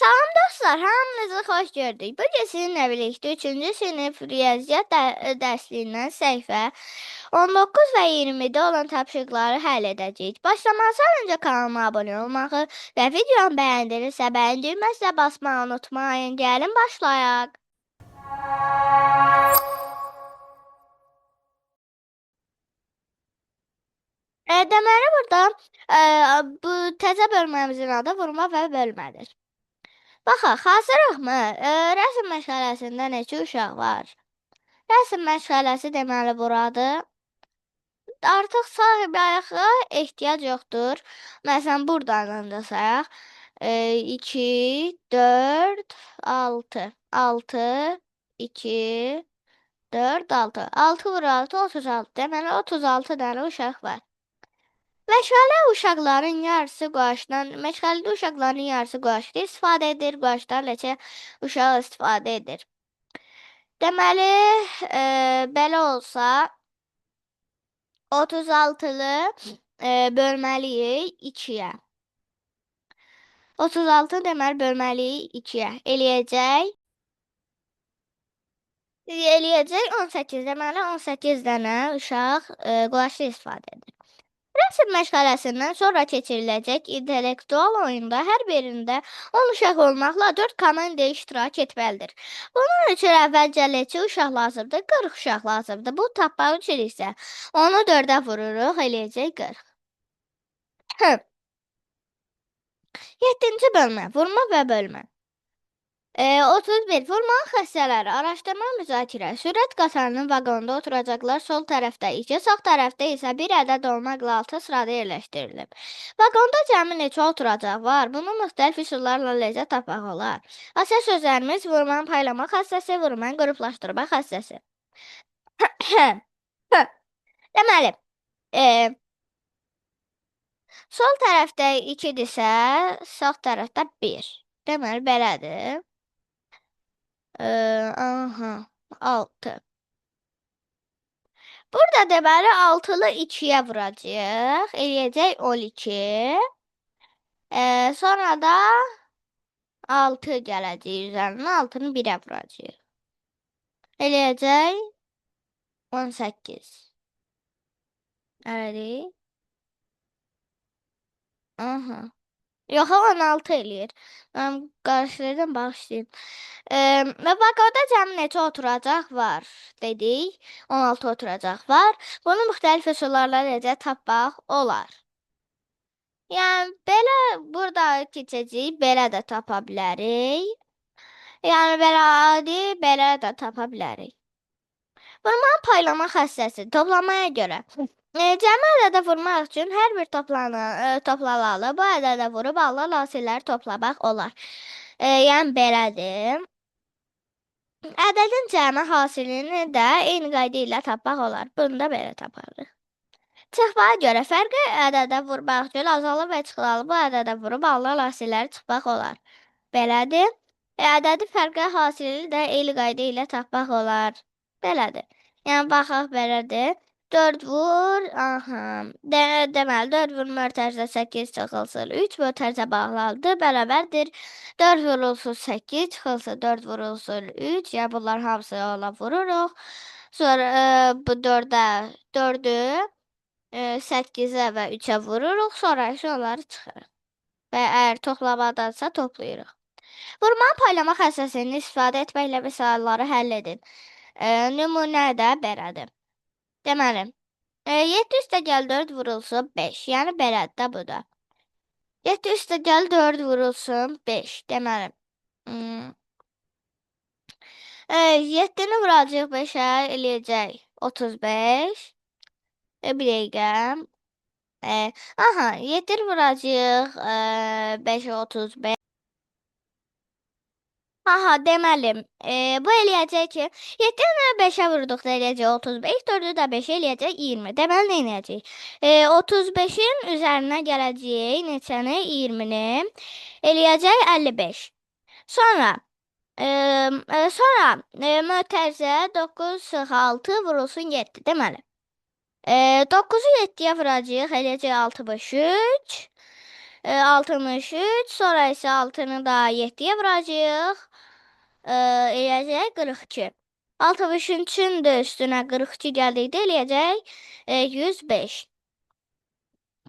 Salam dostlar, hamınızı xoş gördük. Bugün sizinlə birlikdə 3-cü sinif riyaziyyat dərsliyindən səhifə 19 və 20-də olan tapşırıqları həll edəcəyik. Başlamazdan öncə kanalıma abunə olmağı və videomu bəyəndirirsə bəyən düyməsinə basmağı unutmayın. Gəlin başlayaq. Deməli burada bu təzə bölməmizin adı vurma və bölmədir. Baxaq, hazırıqmı? Rəsm məşğələsində neçə uşaq var? Rəsm məşğələsi deməli buradır. Artıq sahibi ayağa ehtiyac yoxdur. Məsələn, buradan da sayaq. 2, 4, 6. 6, 2, 4, 6. 6 vur 6, 36. Deməli, 36 dənə uşaq var. Məşğələ uşaqların yarısı quaşdan, məşğələdə uşaqların yarısı quaşda istifadə edir, quaşdan neçə uşaq istifadə edir. Deməli, belə olsa 36-lı bölməliyik 2-yə. 36 deməli bölməliyik 2-yə. Eləyəcək. Eləyəcək 18. Deməli 18 dənə uşaq quaşda istifadə edir. Rəsm məşğələsindən sonra keçiriləcək intellektual oyunda hər birində 10 uşaq olmaqla 4 komanda iştirak etməlidir. Bunun üçün əvvəlcə neçə uşaq lazımdır? 40 uşaq lazımdır. Bu tapmaq üçün isə onu 4-ə vururuq, eləyəcək 40. 7-ci bölmə. Vurma və bölmə. 31. Vurmanın xassələri. Araşdırma, müzakirə. Sürət qatarının vaqonunda oturacaqlar sol tərəfdə 2, sağ tərəfdə isə bir ədəd olmaqla 6 sırada yerləşdirilib. Vaqonda cəmi neçə oturacaq var? Bunu müxtəlif üsullarla necə tapmaq olar? Əsas sözlərimiz vurmanın paylama xassəsi, vurmanın qruplaşdırma xassəsi. Deməli, sol tərəfdə 2-dirsə, sağ tərəfdə 1. Deməli, belədir. Aha, 6. Burada deməli 6-lı 2-yə vuracağıq. Eləyəcək 12. Sonra da 6 gələcək üzərinə. 6-nı 1-ə vuracağıq. Eləyəcək 18. Elədir. Aha. Yox, 16 eləyir. Mən qarışdırdım, bağışlayın. Və vaqonda cəmi neçə oturacaq var dedik. 16 oturacaq var. Bunu müxtəlif üsullarla necə tapmaq olar? Yəni, belə burada keçəcəyik, belə də tapa bilərik. Yəni, belə adi, belə də tapa bilərik. Vurmanın paylama xassəsi toplamaya görə. Cəmi ədədə vurmaq üçün hər bir toplanalı bu ədədə vurub alınan hasilləri toplamaq olar. Yəni belədir. Ədədin cəmi hasilini də eyni qayda ilə tapmaq olar. Bunu da belə taparıq. Çıxmağa görə fərqi ədədə vurmaq üçün azalı və çıxılalı bu ədədə vurub alınan hasilləri çıxmaq olar. Belədir. Ədədi fərqi hasilini də eyni qayda ilə tapmaq olar. Belədir. Yəni baxaq belədir. 4 vur, aha. Deməli 4 vur mötərizə 8 çıxılsın 3 mötərizə bağlandı, bərabərdir. 4 vurulsun 8 çıxılsın 4 vurulsun 3. Yəni bunlar hamısı ona vururuq. Sonra bu 4-ə 4-ü 8-ə və 3-ə vururuq. Sonra isə onları çıxırıq. Və əgər toplamadansa toplayırıq. Vurmanın paylama xassəsini istifadə etməklə misalları həll edin. Nümunə də belədir. Deməli, 7 üstə gəl 4 vurulsun 5. Yəni belədir də bu da. 7 üstə gəl 4 vurulsun 5. Deməli, 7-ni vuracaq 5-ə eləyəcək 35. Bir dəqiqə. Aha, 7-ni vuracaq 5-ə 35. Aha, deməli, bu eləyəcək ki, 7-ni 5-ə vurduqda eləyəcək 35, 4-ü də 5-ə eləyəcək 20. Deməli, nə eləyəcək? 35-in üzərinə gələcək neçəni? 20-ni. Eləyəcək 55. Sonra, mötərizə 9, 6 vurulsun 7. Deməli, 9-u 7-yə vuracaq, eləyəcək 63. 63, sonra isə 6-nı da 7-yə vuracağıq. Eləyəcək 42. 63-ün də üstünə 42 gəldikdə eləyəcək 105.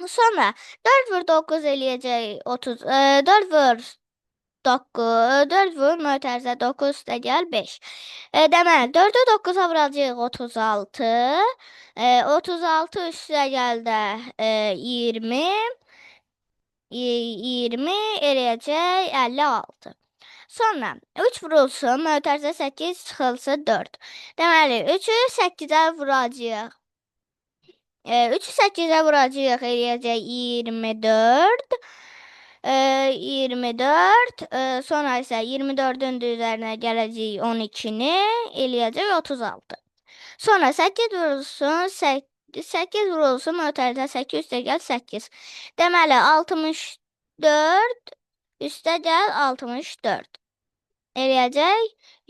Sonra 4 vur 9 eləyəcək 30, 4 vur 9, 4 vur mötərizə 9 üstə gəl 5. Deməli, 4-ü 9-a vuracağıq 36. 36 üstə gəl də 20. 20 eləyəcək 56. Sonra 3 vurulsun, mötərizə 8 çıxılsın 4. Deməli, 3-ü 8-ə vuracağıq. 3-ü 8-ə vuracağıq, eləyəcək 24. 24. Sonra isə 24-ün də üzərinə gələcək 12-ni, eləyəcək 36. Sonra 8 vurulsun, 8 vurulsun, mötərizə 8 üstə gəl 8. Deməli, 64 üstə gəl 64. Eləyəcək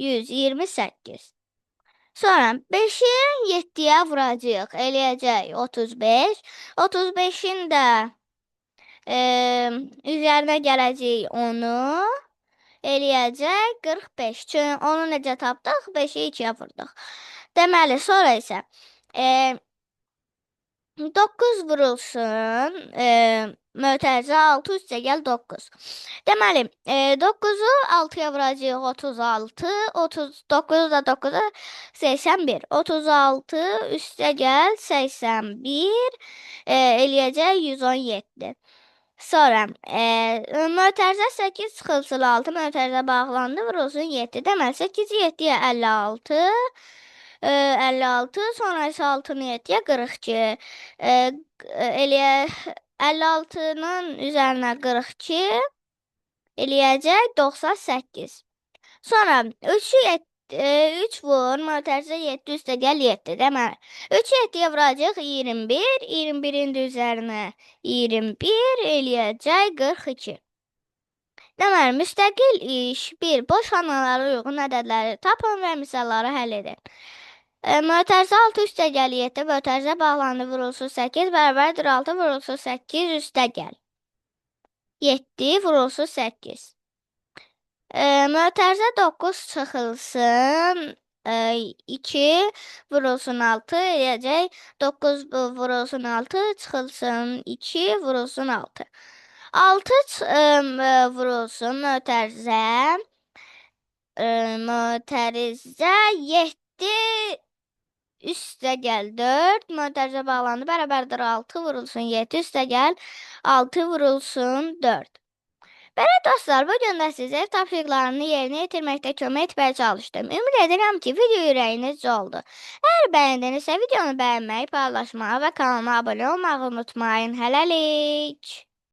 128. Sonra 5-i 7-yə vuracağıq. Eləyəcək 35. 35-in də üzərinə gələcək 10-u. Eləyəcək 45. Çünki onu necə tapdıq? 5-i 2-yə vurduq. Deməli, sonra isə 9 vurulsun. Mötərizə 6 üstə gəl 9. Deməli, 9-u 6-ya vuracağıq 36. 39-u da 9-a 81. 36 üstə gəl 81. Eləyəcək 117. Sonra mötərizə 8 çıxılsın 6, mötərizə bağlandı, vurulsun 7. Deməli, 8-i 7-yə 56. 56, sonra isə 6-nı 7-yə 42. Eləyə 56-nın üzərinə 42 eləyəcək 98. Sonra 3 vur, mötərizə 7 üstə gəl 7. Deməli, 3-ü 7-yə vuracaq 21, 21-in də üzərinə 21 eləyəcək 42. Deməli, müstəqil iş 1. Boş xanalara uyğun ədədləri tapın və misalları həll edin. Mötərizə 6 üstə gəl 7, mötərizə bağlandı vurulsun 8, bərabərdir 6 vurulsun 8 üstə gəl. 7 vurulsun 8. Mötərizə 9 çıxılsın. 2 vurulsun 6 eləyəcək. 9 vurulsun 6 çıxılsın 2 vurulsun 6. 6 vurulsun mötərizə. Mötərizə 7 üstə gəl 4. Mötərizə bağlandı. Bərabərdir 6 vurulsun 7 üstə gəl 6 vurulsun 4. Belə dostlar, bu gün də sizə ev tapşırıqlarını yerinə yetirməkdə kömək etməyə çalışdım. Ümid edirəm ki, video ürəyinizcə oldu. Əgər bəyəndinizsə, videonu bəyənməyi, paylaşmağı və kanalıma abunə olmağı unutmayın. Hələlik!